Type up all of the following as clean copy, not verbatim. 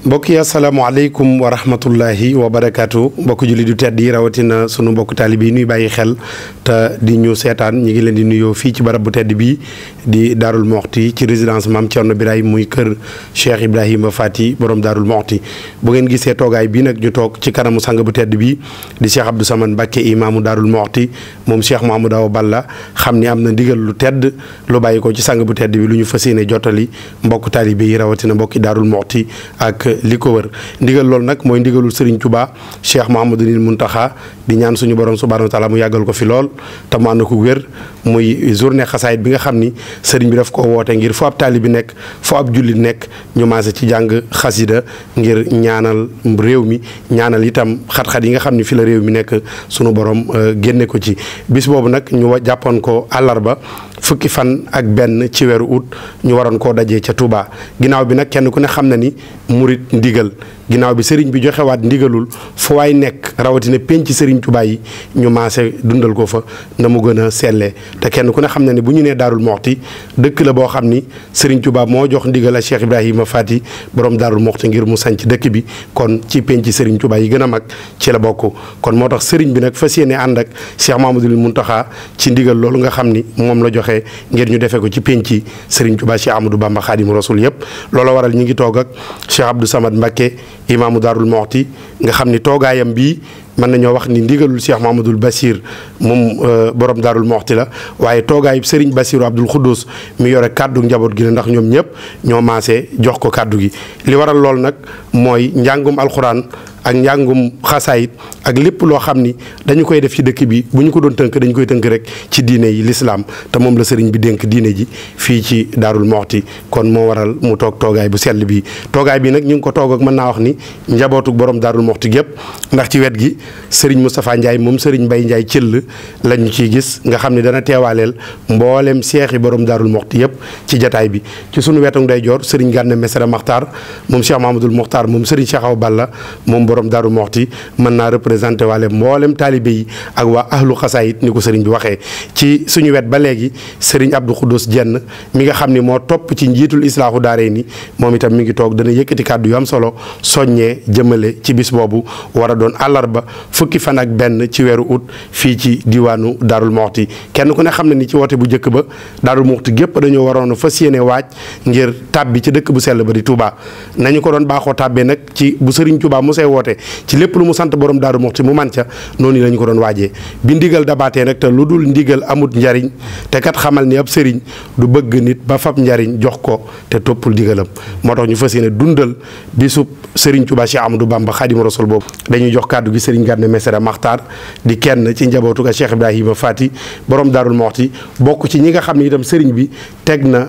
mbokk yi asalaamaaleykum wa rahmatullahi wa barakaatu mbokk julli du tedd yi rawatina sunu mbokk taalibe yi nuy bàyyi xel te di ñu seetaan ñi ngi leen di nuyoo fii ci barab bu tedd bii di Daarul Moxti ci résidence Maam Cerno Birahim muy kër Cheikh Ibrahima Fati borom Daarul Moxti. bu ngeen gisee toogaay bii nag ñu toog ci kanamu sang bu tedd bii di Cheikh Abdou Samane Mbacké imaamu Daarul Moxti moom Cheikh Mouhamadou Awa Balla xam ni am na ndigal lu tedd lu bàyyi ko ci sang bu tedd bi lu ñu fas yéene jottali mbokk taalibe yi rawatina mbokki Daarul Moxti ak li ko wër. ndigal loolu nag mooy ndigalul Serigne Touba Cheikh Mouhamadoul Mountakha di ñaan suñu borom subhanahu wa taala mu yàggal ko fi lool te mu ànd ko wér muy journée xasaayit bi nga xam ni Serigne bi daf ko woote ngir fu ab taalibe bi nekk fu ab jullit nekk ñu maase ci jàng xasida ngir ñaanal réew mi ñaanal itam xat-xat yi nga xam ni fi la réew mi nekk suñu borom génne ko ci. bis boobu nag ñu jàppoon ko àllarba fukki fan ak benn ci weeru août ñu waroon koo dajee ca Touba ginnaaw bi nag kenn ku ne xam na ni murit ndigal ginnaaw bi sëriñ bi joxewaat ndigalul fu waay nekk rawatina penc sëriñ Touba yi ñu maase dundal ko fa na mu gën a sellee te kenn ku ne xam na ni bu ñu nee Daarul Moxti dëkk la boo xam ni sëriñ Touba moo jox ndigal a Cheikh Ibrahima Fati borom Daarul Moxti ngir mu sanc dëkk bi kon ci penc sëriñ Touba yi gën a mag ci la bokk. kon moo tax sëriñ bi nag fas yéene ànd ak Cheikh Mouhamadoul Mountakha ci ndigal loolu nga xam ni moom la joxe ngir ñu defee ko ci penc sëriñ Touba Cheikh Amadou Bamba Khadimu Rasul yëpp. loolu waral ñi ngi toog ak Cheikh Abdou Samane Mbacké imaamu Daarul Moxti nga xam ni toogaayam bii mën nañoo wax ni ndigalul Cheikh Mouhamadoul Bachir moom borom Daarul Moxti la waaye toogaayub Serigne Bassirou Abdoul Khoudous mi yore kàddu njaboot gi la ndax ñoom ñëpp ñoo maase jox ko kàddu gi. li waral lool nag mooy njàngum alxuraan ak njàngum xasaayit ak lépp loo xam ni dañu koy def ci dëkk bi bu ñu ko doon tënk dañu koy tënk rek ci diine yi lislaam te moom la sëriñ bi dénk diine ji fii ci Daarul Moxti kon moo waral mu toog toogaay bu sell bi toogaay bi nag ñu ngi ko toog ak mën naa wax ni njabootu borom Daarul Moxti gépp ndax ci wet gi sëriñ Moustapha Ndiaye moom sëriñ Mbaye Ndiaye cëll lañu ciy gis nga xam ne dana teewaaleel mboolem seexi borom Daarul Moxti yëpp ci jataay bi ci sunu wetu ndeyjoor sëriñ Gana Messere Maxtaar moom Cheikh Mouhamadoul Mokhtar moom sëriñ Cheikh Awa Balla moom borom Daarul Moxti mën naa représenté waale mboolem taalibe yi ak waa ahlu xasaayit ni ko sëriñ bi waxee. ci suñu wet ba léegi sëriñ Abdou Khoudous Jenn mi nga xam ni moo topp ci njiitul islaahu daaree ni moom itam mi ngi toog dana yëkkati kàddu yu am solo soññee jëmale ci bis boobu war a doon àllarba fukki fan ak benn ci weeru août fii ci diwaanu Daarul Moxti. kenn ku ne xam ne ni ci woote bu njëkk ba Daarul Moxti gépp dañoo waroon a fas yéene waaj ngir tàbbi ci dëkk bu sell ba di Touba nañu ko doon baaxoo tàbbee nag ci bu sëriñ Touba mosee woote ci lépp lu mu sant borom Daaru Moxti mu man ca noonu lañu ko doon waajee bi ndigal dabaatee nag te lu dul ndigal amut njariñ te kat xamal ni ab sëriñ du bëgg nit ba fab njariñ jox ko te toppul ndigalam moo tax ñu fas yéene dundal bisub sëriñ Touba Cheikh Amadou Bamba Khadimu Rasul boobu. dañuy jox kàddu gi sëriñ Gana Messere Maxtaar di kenn ci njabootu ga Cheikh Ibrahima Fati borom Daarul Moxti bokk ci ñi nga xam ne itam sëriñ bi teg na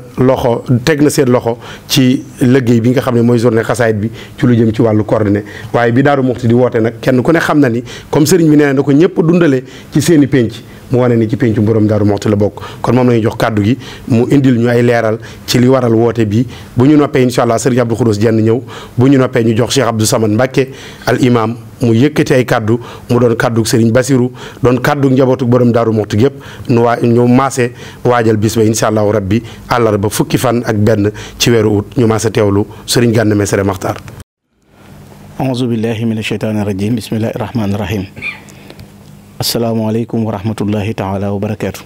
seen loxo ci liggéey bi nga xam ne mooy journée xasaayit bi ci lu jëm ci wàllu coordonné waaye bi Daaru Moxti di woote nag kenn ku ne xam na ni comme sëriñ bi nee na ko ñëpp dundale ci seen i penc mu wane ni ci pencu borom Daaru Moxti la bokk kon moom lañuy jox kàddu gi mu indil ñu ay leeral ci li waral woote bi bu ñu noppee incha allah sëriñ Abdou Khoudous Jenn ñëw bu ñu noppee ñu jox Cheikh Abdou Samane Mbacké al imam mu yëkkati ay kàddu mu doon kàddu sëriñ Bassirou doon kàddu njabootu borom Daaru Moxti gépp ñu maase waajal bis ba incha allahu rabbi àllarba fukki fan ak benn ci weeru août ñu maase teewlu sëriñ Gana Messere Maxtaar. auzu billahi min asheytaani rajim bismillahi rahmaani rahim asalaamaaleykum wa rahmatullahi taala wa barakaatu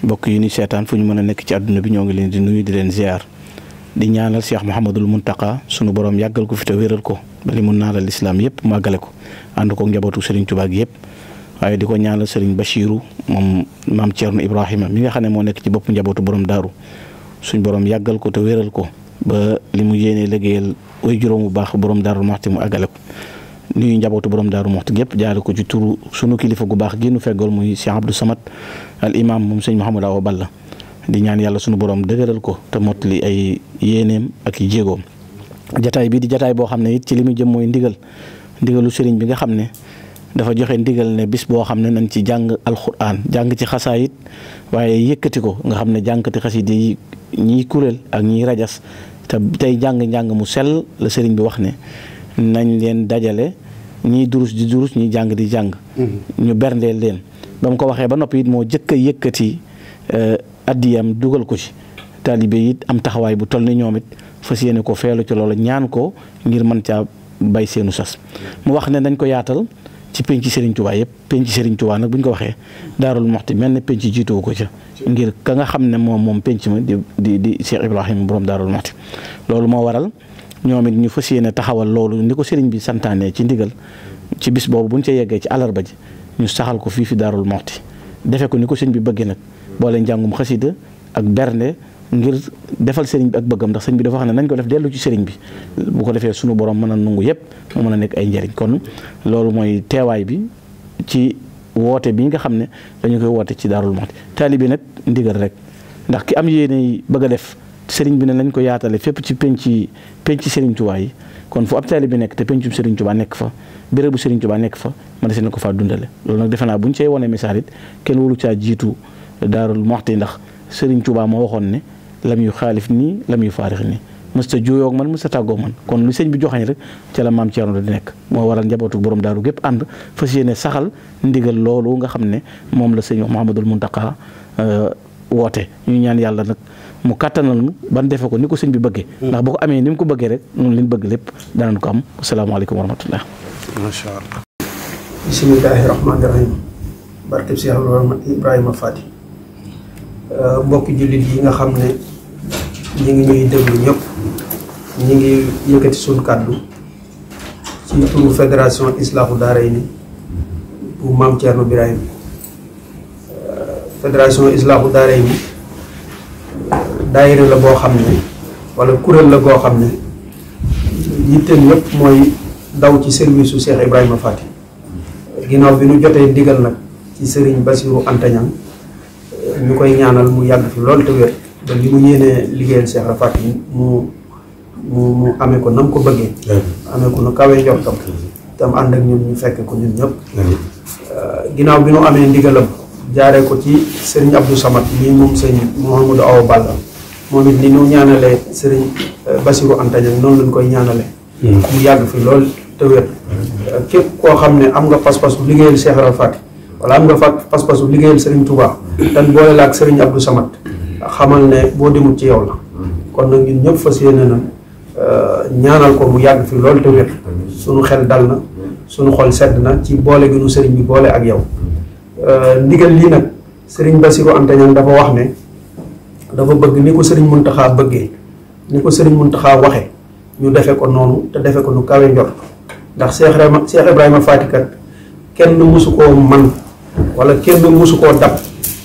mbokk yi ni seetaan fu ñu mën a nekk ci àdduna bi ñoo ngi leen di nuyu di leen ziar di ñaanal Cheikh Mouhamadoul Mountakha sunu borom yàggal ko fi te wéral ko ba li mun naa la lislaam yëpp màggale ko ànd ko njabootu Serigne Touba gi yëpp waaye di ko ñaanal Serigne Bachirou moom maam Thierno Ibrahima mi nga xam ne moo nekk ci bopp njabootu borom daaru suñ borom yàggal ko te wéral ko ba li mu yéenee liggéeyal way juróom bu baax borom Daaru Moxti mu àggale ko nuyu njabootu borom Daaru Moxti gépp jaare ko ci turu sunu kilifa gu baax gi nu feggool muy Cheikh Abdou Samad al imam moom sëñ Mouhamadou Awa Balla di ñaan yàlla sunu borom dëgëral ko te mottali ay yéeneem ak i jéegoom. jataay bii di jataay boo xam ne it ci li mu jëm mooy ndigalu sëriñ bi nga xam ne dafa joxe ndigal ne bis boo xam ne nañ ci jàng alquran jàng ci xasaayit waaye yëkkati ko nga xam ne jàngkati xasida yi ñiy kuréel ak ñiy rajas te tey njàng mu sell la sëriñ bi wax ne nañ leen dajale ñiy durus di durus ñiy jàng di jàng. ñu berndeel leen ba mu ko waxee ba noppi it moo jëkk a yëkkati addiyam dugal ko ci taalibe it am taxawaay bu toll ni ñoom it fas yéene ko feelu ci loolu ñaan ko ngir mën caa bay seenu sas. mu wax ne dañ ko yaatal ci penc Serigne Touba yëpp penc Serigne Touba nag bu ñu ko waxee Daarul Muxti mel ne penc jiituwu ko ca ngir ka nga xam ne moom penc ma di Cheikh Ibrahima borom Daarul Muxti. loolu moo waral ñoom it ñu fas yéene taxawal loolu ni ko Serigne bi santaane ci ndigal ci bis boobu bu ñu ca yeggee ci àllarba ji ñu saxal ko fii fi Daarul Muxti defe ko ni ko sëñ bi bëggee nag boole njàngum xasida ak bernde ngir defal sëriñ bi ak bëggam ndax sëñ bi dafa wax ne nañ ko def dellu ci sëriñ bi bu ko defee sunu borom mën a nungu yëpp mu mën a nekk ay njëriñ kon loolu mooy teewaay bi ci woote bi nga xam ne dañu koy woote ci Daarul Muxti taalibe nag ndigal rek ndax ki am yéene bëgg a def sëriñ bi ne lañ ko yaatale fépp ci penc sëriñ Tuubaa yi kon fu ab taalibe nekk te pencum sëriñ Tuubaa nekk fa bérébu sëriñ Tuubaa nekk fa ma des na ko faa dundale loolu nag defe naa bu ñu cay wone misaal it kenn waru caa jiitu Daarul Muxti ndax sëriñ Tuubaa moo waxoon ne lam yu xaalif nii lam yu faarix nii mësta juuyoog man mësta tàggoog man kon lu sëñ bi joxañ rek ca la maam Thierno di nekk moo waral njabootu borom daaru gépp ànd fas yéene saxal ndigal loolu nga xam ne moom la sëñ Mouhamadul Mountakha woote ñu ñaan yàlla nag mu kàttanal nu ban defe ko ni ko sëñ bi bëggee ndax boo ko amee ni mu ko bëggee rek noonu liñ bëgg lépp danañ ko am asalaamaaleykum wa rahmatullah. macha allah. bismillahi rahmaani rahim barkeb Cheikh Ibrahima Fati mbokki jullit yi nga xam ne ñi ngi ñuy déglu ñëpp ñi ngi yëkkati suñu kàddu ci turu fédération Islaahu Daarayni bu Maam Thierno Birahim fédération Islaahu Daarayni daayira la boo xam ne wala kuréel la goo xam ne yitteen ñëpp mooy daw ci service su Cheikh Ibrahima Fati ginnaaw bi ñu jotee ndigal nag ci Serigne Bassirou Anta Niang ñu koy ñaanal mu yàgg fi loolu te wér ba li mu yéenee liggéeyal Cheikh Rafat mu amee ko nam ko bëggee amee ko nu kawee njortam tam ànd ak ñun ñu fekk ko ñun ñëpp ginnaaw bi nu amee ndigalam jaaree ko ci Serigne Abdou Samad mii moom sëñ Mouhamadou Awa Balla moom it ni ñu ñaanalee Serigne Bassirou Anta Niang noonu lañ koy ñaanalee mu yàgg fi lool te wér képp koo xam ne am nga pas-pasu liggéeyal Cheikh Rafat wala am nga pas-pasu liggéeyal Serigne Touba tan boole la ak Serigne Abdou Samad xamal ne boo demut ci yow la kon nag ñun ñëpp fas yéene na ñaanal ko mu yàgg fi loolu te wér suñu xel dal na suñu xol sedd na ci boole gi nu sëriñ bi boole ak yow ndigal lii nag Serigne Bassirou Anta Niang dafa wax ne dafa bëgg ni ko Serigne Mountakha bëggee ni ko Serigne Mountakha waxe ñu defe ko noonu te defe ko nu kawe njort ndax Cheikh Ibrahima Fati kat kenn mësu koo man wala kenn mësu koo dab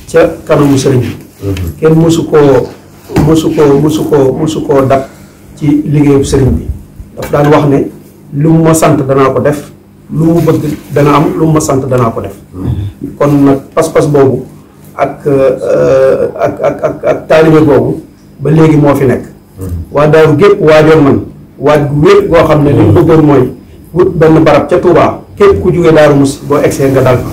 ca kanamu sëriñ bi kenn mësu koo dab ci liggéeyu sëriñ bi daf daan wax ne lu mu ma sant danaa ko def lu mu bëgg dana am lu mu ma sant danaa ko def kon nag pas-pas boobu ak taalibe boobu ba léegi moo fi nekk waa daaru gépp waajoon man waaj gu wér goo xam ne li mu bëggoon mooy wut benn barab ca Touba képp ku jógee Daaru Musi boo egsee nga dal fa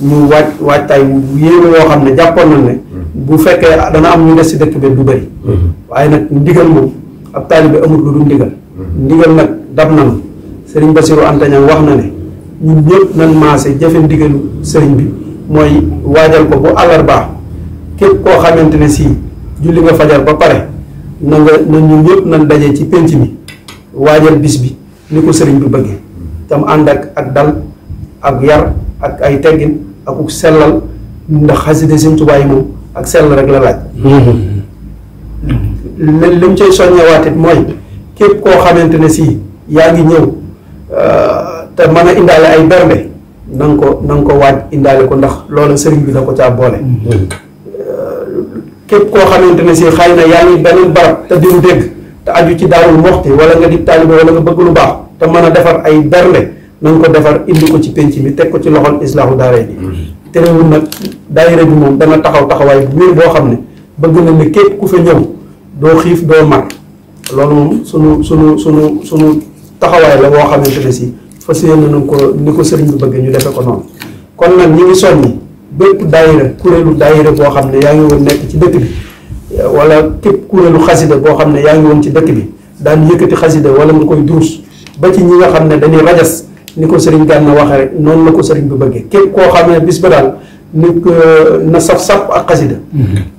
ñu waajtaay yéeme yoo xam ne jàppoon nañ ne bu fekkee dana am ñu des si dëkk bi du bëri waaye nag ndigal moom ab taalibe amul lu dul ndigal nag dab nañu Serigne Bassirou Anta Niang wax na ne ñun ñëpp nañ maase jëfe ndigalu sëriñ bi mooy waajal ko bu àllarbaa képp koo xamante ne si julli nga fajar ba pare na ñun ñëpp nañ daje ci penc mi waajal bis bi ni ko sëriñ bi bëggee tam ànd ak dal ak yar ak ay teggin ak sellal ndax xasida Sëriñ Tuubaa yi moom ak sell rek la laaj li mu cay soññewaatit mooy képp koo xamante ne si yaa ngi ñëw te mën a indaale ay bernde na nga ko waaj indaale ko ndax loola sëriñ bi da ko caa boole képp koo xamante ne si xëy na yaa ngi beneen barab te dimu dégg te aju ci Daarul Muxti wala nga di taalibe wala nga bëgg lu baax te mën a defar ay bernde na nga ko defar indi ko ci penc mi teg ko ci loxol Islaahu Daarayni terewul nag daayira bi moom dana taxawaay bu wér boo xam ne bëgg na ne képp ku fa ñëw doo xiif doo mar loolu moom sunu taxawaay la boo xamante ne si fas yéene nañ ko ni ko sëriñ bi bëgg ñu defe ko noonu kon nag ñi ngi soññi bépp daayira kuréelu daayira boo xam ne yaa ngi woon nekk ci dëkk bi wala képp kuréelu xasida boo xam ne yaa ngi woon ci dëkk bi daan yëkkati xasida wala nga koy durus ba ci ñi nga xam ne dañuy rajas ni ko sëriñ Gana waxee rek noonu la ko sëriñ bi bëggee képp koo xam ne bis ba daal nit na saf-saf ak xasida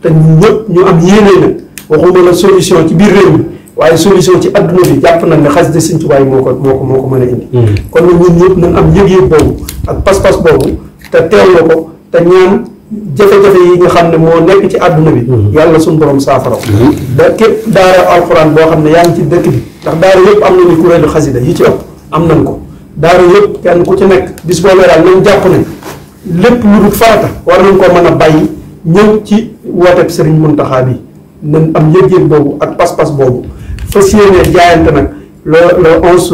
te ñun ñëpp ñu am yéene nag waxuma la solution ci biir réew mi waaye solution ci adduna bi jàpp nañ ne xasida Sëñ Tuubaa yi moo ko mën a indi. kon nag ñun ñëpp nañ am yëg-yëg boobu ak pas-pas boobu te teewlu ko te ñaan jafe-jafe yi nga xam ne moo nekk ci adduna bi. yàlla suñu borom saafara. da képp daara alxuraan boo xam ne yaa ngi ci dëkk bi ndax daara yëpp am nañu kuréelu xasida yi ci ëpp am nañ ko daara yëpp kenn ku ci nekk bis boobee daal nañ jàpp ne lépp lu dul farata war nañ koo mën a bàyyi ñëw ci wooteeb Sëriñ Muntaxa bi nañ am yëg-yëg boobu ak pas-pas boobu fas yéene jaayante nag le 11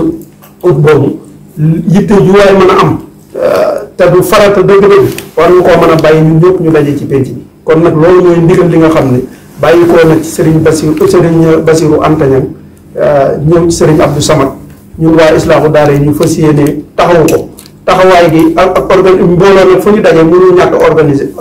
août boobu yitte ju waay mën a am te du farata dëgg-dëgg war nga koo mën a bàyyi ñun ñëpp ñu daje ci penc bi kon nag loolu mooy ndigal li nga xam ne bàyyi koo nag ci Sëriñ Basiru Antañang ñëw ci Sëriñ Abdou Samad ñun waa Islaahu Daara yi ñu fas yéene taxawu ko taxawaay gi ak mbooloo nag fu ñu daje mënul ñàkk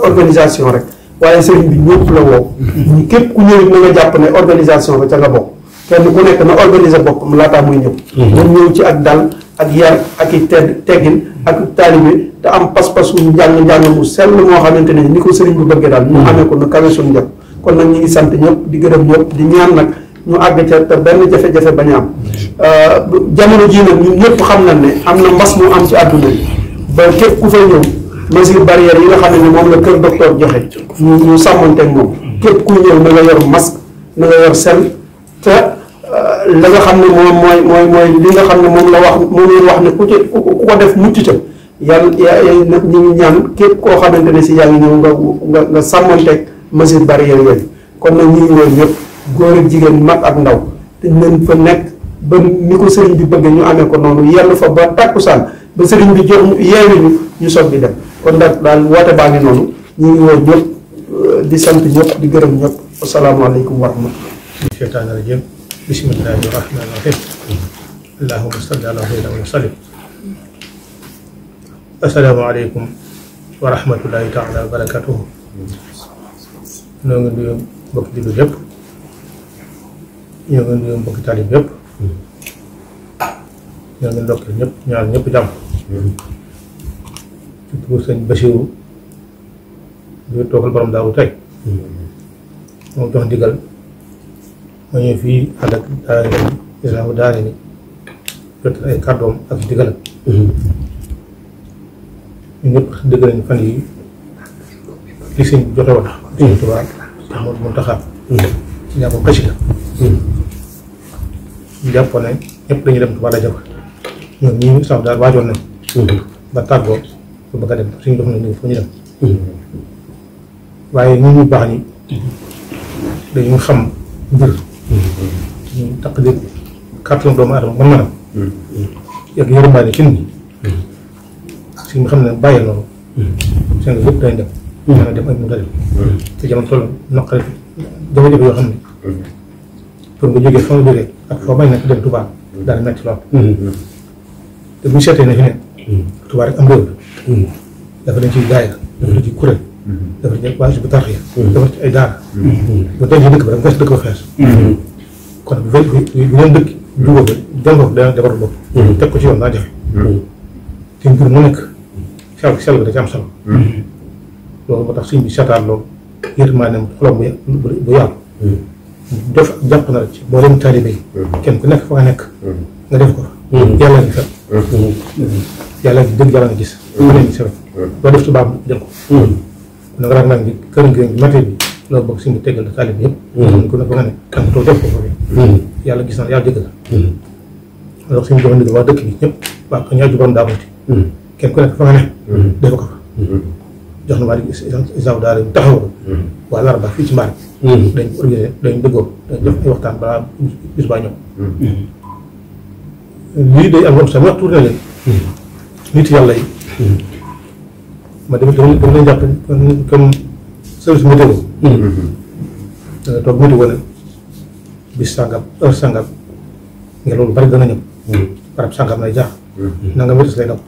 organisation rek waaye sëriñ bi ñëpp la woo ñu képp ku ñëwit na nga jàpp ne organisation ba ca nga bokk kenn ku nekk na organiser boppam laataa muy ñëw moom ñëw ci ak dal ak yar ak i teggin ak taalibe te am pas-pasu njàng mu sell moo xamante ne ni ko sëriñ bi bëggee daal ñu amee ko nu kawe suñu njot kon nag ñu ngi sant ñëpp di gërëm ñëpp di ñaan nag ñu àgg ca te benn jafe-jafe bañ a am jamono jii nag ñun ñëpp xam nañ ne am na mbas mu am ci àdduna bi ba képp ku fay ñëw mesure barrière yi nga xam ne moom la kër docteur joxe ñu sàmmanteeg moom képp kuy ñëw na nga yor masque na nga yor sel te la nga xam ne mooy li nga xam ne moom la wax ne ku ko def mucc ca yàlla ñu ngi ñaan képp koo xamante ne si yaa ngi ñëw nga sàmmanteeg mesure barrière yooyu kon nag ñu ngi woon ñëpp góor ak jigéen mag ak ndaw te nañ fa nekk ba ni ko sëriñ bi bëgg ñu amee ko noonu yenn fa ba takkusaan ba sëriñ bi jox yeewi ñu soog di dem kon nag daal woote baa ngi noonu ñu ngi woon ñëpp di sant ñëpp di gërëm ñëpp asalaamaaleykum wa rahmatulah. sheytaani rajim bismillahi rahmaani rahim allahumma salli ala sayyidina wa sallim asalaamaaleykum wa rahmatullahi taala wa barakatuhu ñoo ngi nuyu mbokki jullit yëpp ñoo ngi nuyu mbokki taalib yëpp ñoo ngi ndokkee ñëpp ñaan ñëpp jàmm surtout sëñ Basiru di toogal borom daawu tey moom jox ndigal ma ñëw fii ànd ak daara Islaahu Daara ni jot ay kàddoom ak ndigalam ñun ñëpp dëgg nañ fan yi li sëñ joxe woon Sëñ Tuubaa Ahmadu Muntaxa ci ñàkk xasida ñu jàppoon ne ñëpp dañuy dem Tuubaa daje fa ñoom ñii sax daal waajoon nañ ba tàggoo bu bëgg a dem suñu jox na ni fu ñu dem waaye ñun ñu baax ñi dañu xam mbir ñu taq di kàttanu doomu aadama man yàgg yërëmbaane ci nit ñi si nga xam ne bàyyi noonu seen yëpp dañ dem mën a dem ak mu dem te jamono toll naqare jafe-jafe yoo xam ne pour nga jógee fa nga jógee ak foo may nekk dem Tuubaa daal metti lool te bu ñu seetee ne fi ne Tuubaa rek am réew la dafa dañ ci daayira dafa dañ ci kuréel dafa dañ ci waa bu tarxiya dafa ci ay daara bu tey ci dëkk ba dama fees dëkk ba fees kon bu leen dëkk jugoo ba dem ko dana defar bopp teg ko ci yoon daa jafe te mbir mu nekk sell bi da ci am solo loolu moo tax suñ bi seetaan loolu yërmaane xolam bu yàlla def jàpp na la ci boo leen taalibe yi kenn ku nekk fa nga nekk nga def ko yàlla ngi fet yàlla ngi dëgg yàlla nga gis fa leen gis doo def tubaab jël ko na nga raag nag bi kër ngi maté bi loolu boog suñ bi teggal la taalibe yëpp ku ne fa nga nekk danga toog def ko fa yàlla gis na yàlla dëgg la loolu suñu jox ndigal waa dëkk bi ñëpp waa ko ñaa juboon daamuti kenn ku nekk fa nga nekk def ko fa jox na waa di Islaahu Daara ñu taxaw ko waa Larba fii ci mbaar dañ ko organisé dañ dëggoo dañ def ay waxtaan balaa bis baa ñëw lii day am sax wax tuuti na leen nit yàlla yi ma dama leen jàpp comme service météo danga toog météo ne bis sàngam heure sàngam nga loolu bari dana ñëw barab sàngam lay jaax nanga métis lay daw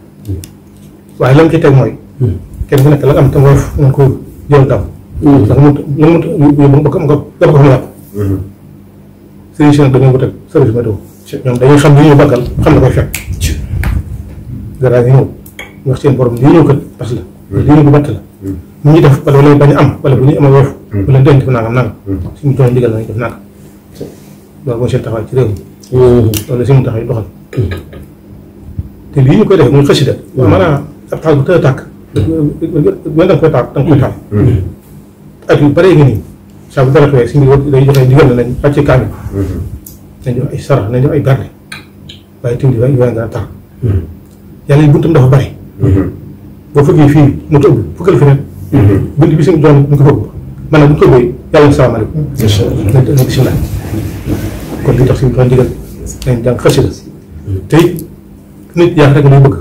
waaye la mu ci teg mooy kenn ku nekk la nga am tam woyof nga ko jël daw ndax mu ko fa mu yàqu sëriñ si nag dañoo ko teg service météo ñoom dañuy xam li ñu baggal xam na koy fekk dara yi ñëw wax seen borom lii ñëw kat parce que lii ñu bu batt la ñu ñuy def wala bañ am wala bu ñuy ama woyof wala denc def nangam nangam suñu joxe ndigal nañ def nangam loolu mooy seen taxawaay ci réew mi. loolu la si mu taxaw doxal. te lii ñu koy def muy xasida. maanaam ab taal bu tëdd a tàkk. da nga koy taal da nga koy taal. ak yu bëree ngi nii saa bu dara xewee si mbir day joxe digal nañ wàcce kaamil. nañ def ay sarax nañ def ay berne waaye tamit yu bëri nga tar. yàlla yi buntam dafa bëri. boo fëggee fii mu tëbb fëggal feneen. bunt bi suñu doon ñu ko fëgg maanaam bu ñu tëbbee yàlla na salaamaaleykum. na bisimilah. kon li tax suñu doon digal nañ jàng xasida te it nit yaa rek lay bëgg.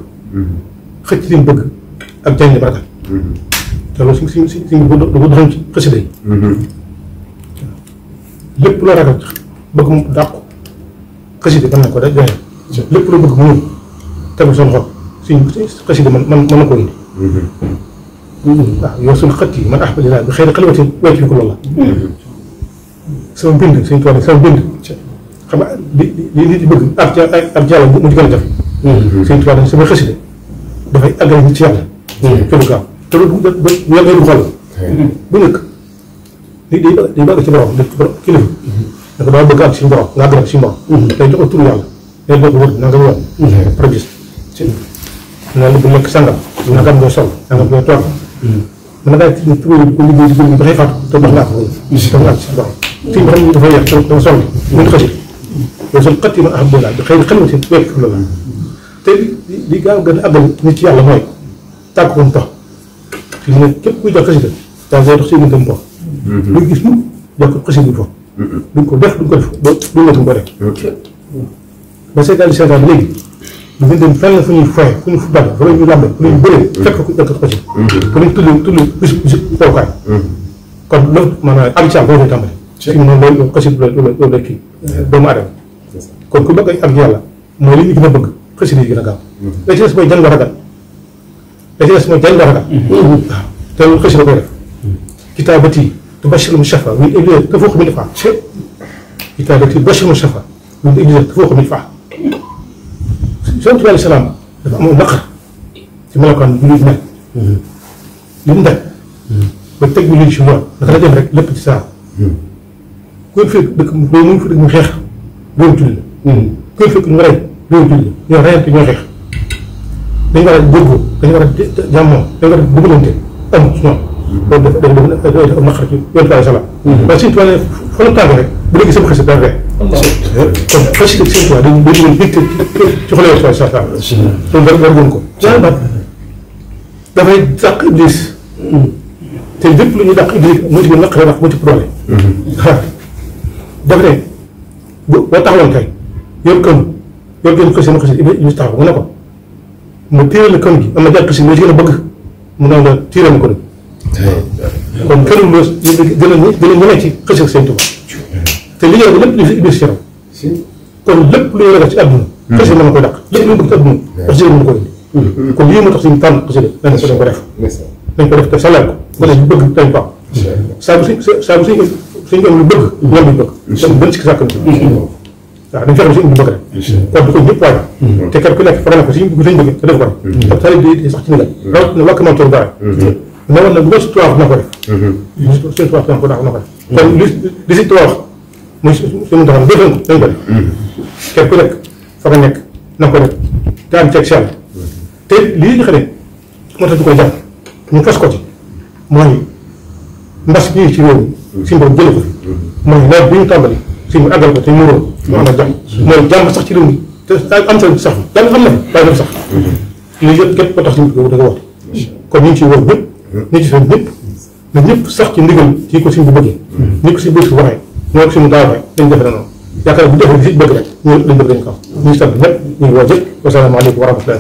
xëcc li mu bëgg ak jañ li barakat. te loolu suñ bu doxoon ci xasida yi. lépp loo ragal bëgg mu dàqu xasida mën na ko da joxe. lépp loo bëgg mu ñëw tegu seen xol suñ xasida mën na ko indi. waaw yow suñu xët yi man ahmadillah bi xëy na xalimatin wecc bi ko loolu la. sama mbind suñ tool sama mbind xam nga li nit yi bëgg ab jàll mu ci gën a jafe. suñ tool sama xasida dafay àggale nit ci yàlla. ci lu gaaw te loolu ba yàlla du xool bu nekk nit day bëgg ci borom kilifa da ko daa bëgg ak suñu borom nga àggale ko suñu borom. day jox ko turu yàlla day doog a wër na nga yoon. par gis na la bu nekk sangam na nga am ngay sol na nga am ngay toog. mën na ngaa ci turu ko liggéey ci biir dafay faatu te dox naa ko wala. te mu àgg si borom fi nga xam ne dafay yàq dafa sol mu ngi xësi yow suñu xët yi man alhamdulilah bi xëy na xel ma si wekk la la te li gaaw gën a àggal nit ci yàlla mooy tàgg ko mu tox fi mu ne képp kuy jox xasida daal day dox si diggante mu tox luy gis mu jox ko xasida foofu duñ ko def duñ ko def duñ ko def ba seetaan seetaan bi léegi du ngeen dem fenn fu ñuy foye fu ñuy football fu ñuy làmbe fu ñuy bëree fekk ko jox ko xasida fu ñuy tudd bisu fowukaay kon loolu maanaam am ci am boo koy tàmbali fi mu ne loolu xasida loolu la kii doomu aadama kon ku bëgg ak yàlla mooy li ñu gën a bëgg xasida yi gën a gaaw la ci des mooy jàng ragal la ci des mooy jàng ragal waaw te loolu xasida koy def kitaabati tubashshirul mushaffa min iblis tafuuqu min ifaa kitaabati tubashshirul mushaffa min iblis tafuuqu min ifaa Yonent bi alayhi salaam dafa amoon naqar ci melokaan bi ñuy mel li mu daj ba teg bi lii si yoon naka la dem rek lépp ci saa ku fekk dëkk loolu mu fi dëkk mu xeex loolu julli la ku fekk ñu rey loolu julli la ñoo reyante ñoo xeex dañu war a déggoo dañu war a jàmmoo dañu war a dugalante am ci ñoom loolu dafa am naqar ci Yonent bi alayhi salaam waaye suñu tubaab fa la tàng rek bu léegi sama xasida daan ree kon xasida seen tubaab dañu doon bégte ci xol Yonent bi sa loolu war woon ko dafay dàq iblis te lépp lu ñuy dàq iblis moo ci gën naqaree wax moo ci problème daf ne boo taxawoon kay yor gën xasida ma xasida iblis taxaw nga ne ko mu téeral la kën gi am na jàpp xasida moo ci gën a bëgg mu naan la téeral ma ko nag kon kënul loo gën a ñemee ci xasida seen tubaab te li ñëw lépp li fi iblis yaram kon lépp lu ñu ragal ci àdduna xasida mën na koy dàq lépp lu ñu bëgg ci àdduna xasida mën na ko indi kon lii moo tax suñu tànn xasida dañ ko def dañ ko def te salal ko ba ne ñu bëgg dañ ko am saa bu suñu am lu bëgg ñoom duñ bëgg dañ benn sikki sàkk waaw dañ fexe suñu bëgg rek kon du ko ñëpp waaj te kenn ku nekk faral ko suñu bëgg te def ko rek ab talib di sax ci ndigal rawat na wàkk mantoor dara ne woon na bu ko si tubaab na ko def suñu tubaab na ko def kon li si tubaab wax muy suñu taxaw defoon ko dañ ko def kenn ku nekk fa nga nekk na ko def te am ceeg sell te lii ñu xam ne moo tax ñu koy jàpp ñu fas ko ci mooy mbas bii ci réew mi suñu borom jële ko fi mooy nawet bi ñu tàmbali suñu àggal ko te ñuróo mu amal jàmm mooy jàmm sax ci réew mi te am sa sax jàmm am na fi waaye dafa sax lii yëpp képp ko tax suñu ko da nga woote kon ñu ngi ciy woo ñëpp ñu ci seen ñëpp na ñëpp sax ci ndigal ci ko suñu bu bëggee ni ko si bëgg si waxee ñoo ko suñu daaw rek dañ defe na noonu yaakaar bu defee li si bëgg rek ñu lañ bëgg dañ ko am ñu ngi sant ñëpp ñu ngi woo ñëpp wasalaamaaleykum wa rahmatullahi